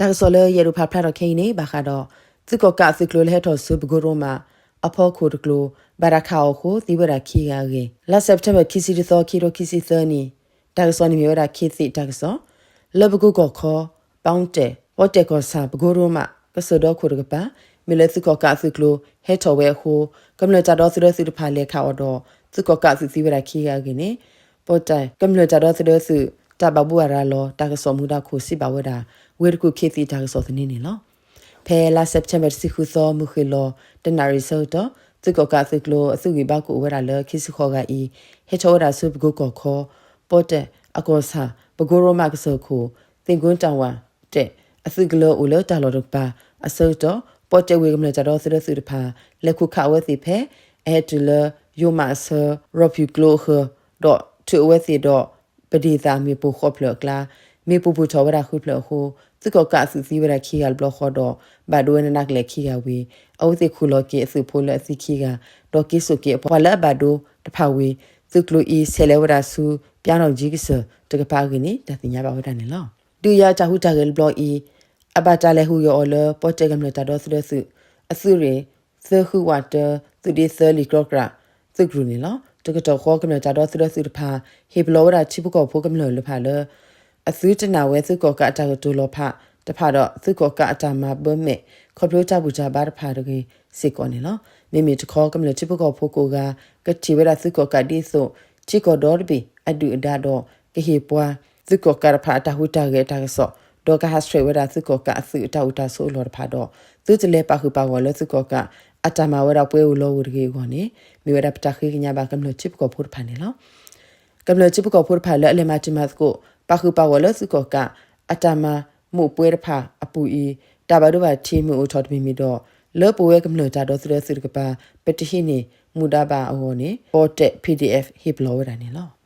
တၢ်ကစီၣ်လၢယအဲၣ်ဒိးဖးဖျါထီၣ်ခဲအံၤန့ၣ် ဘၣ်ဃးဒီး သုးကီၣ်ကးအသုးကျိၤလၢဟဲထီၣ်ဆူပကိရိမး အဖီခိၣ်တကျိၤ ဘၣ်တၢ်ခးအီၤအဃိ သံဝဲဒၣ်ခံဂၤအဂ့ၢ် လါစဲးပထ့ဘၢၣ် ခံဆံတသီ ခံထိခံဆံသၢနံၣ် တၢ်ကစီၣ်န့ၣ်မ့ၢ်ဝဲဒၣ် ခ့သ့ၣ်တၢ်ကစီၣ် လၢပကိကီၢ်ခီ ပီတဲၣ် ပီတဲၣ်ကီၢ်ဆၣ် ပကိရိမး ကစၢၢ်ဒီခိၣ်တကပၤ မ့ၢ်လၢသုးကီၣ်ကးအသုးကျိၤဟဲထီၣ်ဝဲအဃိ ကမျၢၢ်တၢ်ဒီသဒၢသုးတဖၣ်လဲၤခးအီၤဒီး သုးကီၣ်ကးအသုးသံဝဲဒၣ်ခံဂၤအဂ့ၢ်န့ၣ် ပီတဲၣ် ကမျၢၢ်တၢ်ဒီသဒၢသုး တၢ်ဘၣ်ဘှီဘၣ်ရၤလီၤ တၢ်ကစီၣ်မူဒါခိၣ်စံးဘၣ်ဝဲဒၣ် ဝ့ၢ်တကူၣ်ခ့သ့ၣ်တၢ်ကစီၣ်သန့န့ၣ်လီၤ. ဖဲလါစဲးပထ့ဘၢၣ် တဆံဃုသီ မုၢ်ဃ့ၢ်လီၤ တနၣ်ရံၣ်ဆၢကတီၢ် သုးကီၣ်ကးအသုးကျိၤအသုးဂံၢ်ဘါကအိၣ်ဝဲဒၣ်လၢ ခံဆံဃိးဂၤအံၤ ဟဲထီၣ်ဝဲဒၣ်ဆူပကိကီၢ်ခီ ပီတဲၣ်အကီၢ်ဆၣ် ပကိရိမးကစၢၢ်ခိၣ် သ့ၣ်ကိတၢ်ဝၣ်တဲၣ် အသုးကလၢၤအိၣ်လၢတၢ်လီၢ်တကပၤ အဆၢကတီၢ် ပီတဲၣ်ဝ့ၢ်ကမျၢၢ်တၢ်ဒီသဒၢသုးတဖၣ် လဲၤခူၣ်ခးအဝဲသ့ၣ်ဖဲ အဟဲတုၤလၢ ယိၤမးအဆၢ ရီၣ်ဖၠူၣ်ကျိအဃၢၤ ဒီးထုးအဝဲသ့ၣ်ဒီး ပဒ့ၣ်သၣ်မ့ၣ်ပိၢ်ဃိးဖျၢၣ်အကျါ မ့ၣ်ပိၢ်ပိၢ်ထီၣ်ဝဲဒၣ်ဃုဖျၢၣ်အဃိ သုးကီၣ်ကးအသုးသံဝဲဒၣ်ခံဂၤတဘျီဃီဒီး ဘၣ်ဒိဝဲနးနးကလဲာ်ခံဂၤဝံၤ အဝဲသ့ၣ်ခူၣ်လီၤက့ၤအသုးဖိလၢအသံခံဂၤ ဒီးက့ၤစိာ်က့ၤအပှၤလၢအဘၣ်ဒိတဖၣ်ဝံၤ သုးကျိၤအံၤ ဆဲးလဲၤဝဲဒၣ်ဆူ ပၠါနီၣ်ကၠံကစၢၢ်တကပၤအဂ့ၢ်န့ၣ် တၢ်သ့ၣ်ညါဘၣ်ဝဲဒၣ်န့ၣ်လီၤ. ဒုးယၤတၢ်ဟူးတၢ်ဂဲၤတဘျီအံၤ အဘၣ်တၢ်လဲၤဟူးဂဲၤအီၤလၢ ပီတဲၣ်ကမျၢၢ်တၢ်ဒီသဒၢသုး အသုးရ့ၣ် သၢဃုဝးတၢ သုးဒ့သၢလံာ်ကြီကြၣ် သုးကရူၢ်န့ၣ်လီၤ. တကတီၢ်ဃီ ကမျၢၢ်တၢ်ဒီသဒၢသုးတဖၣ် ဟ့ၣ်ပလီၢ်ဝဲဒၣ်ထံဖိကီၢ်ဖိကမျၢၢ်လၢဖးလၢ အသုတနာ်ဝဲသုးကီၣ်ကးအတၢ်ကတိၤလီၤဖးတဖၣ်ဒီး သုးကီၣ်ကးအတၢ်မၤဘၢမဲာ် ခီဖျိတၢ်ဘူၣ်တၢ်ဘါတဖၣ်တဂ့ၤစ့ၢ်ကီးန့ၣ်လီၤ. မ့မ့ၢ်တခီ ကမျၢၢ်ထံဖိကီၢ်ဖိကိးဂၤ ကထံၣ်ဝဲဒၣ်သုးကီၣ်ကးဒ်သိး ထံကီၢ်ဒီတဘ့ၣ်အဒုၣ်အဒါဒီး ကဟ့ၣ်ပှၤ သုးကီၣ်ကးတဖၣ်အတၢ်ဟူးတၢ်ဂဲၤအတၢ်ကစီၣ် ဒီးကဟးဆှဲးဝဲဒၣ်သုးကီၣ်ကးအသုးအတၢ်အိၣ်တၢ်ဆိးအလီၢ်တဖၣ်ဒီး သုတလဲၤပာ်ဃုာ်ပာ်ဂီၢ်လၢသုးကီၣ်ကး အတၢ်မၤဝဲဒၣ်ပှဲၤဧိၤလီၤဧိၤတဂ့ၤအဂီၢ်န့ၣ် မ့ၢ်ဝဲဒၣ်ပတၢ်ဃ့ကညးဘၣ်ကမျၢၢ်ထံဖိကီၢ်ဖိတဖၣ်န့ၣ်လီၤ. ကမျၢၢ်ထံဖိကီၢ်ဖိတဖၣ်လၢအလဲၤမၤတံၤမၤသကိး ပာ်ဃုာ်ပာ်ဂီၢ်လၢသုးကီၣ်ကး အတၢ်မၤမိၣ်ပှဲၤတဖၣ်အပူၤအံၤ တၢ်ဘၣ်ဒိဘၣ်ထံးမ့ၢ်အိၣ်ထီၣ်တမံၤမံၤဒီး လၢပဝဲကမျၢၢ်တၢ်ဒီသဒၢသုးတကပၤ ပတဟံးန့ၢ်မူဒါဘၣ်အဂီၢ်န့ၣ် ပီတဲၣ် ပီၣ်တဲၣ် ပီၣ်တဲၣ် ဟ့ၣ်ပလီၢ်ဝဲဒၣ်န့ၣ်လီၤ.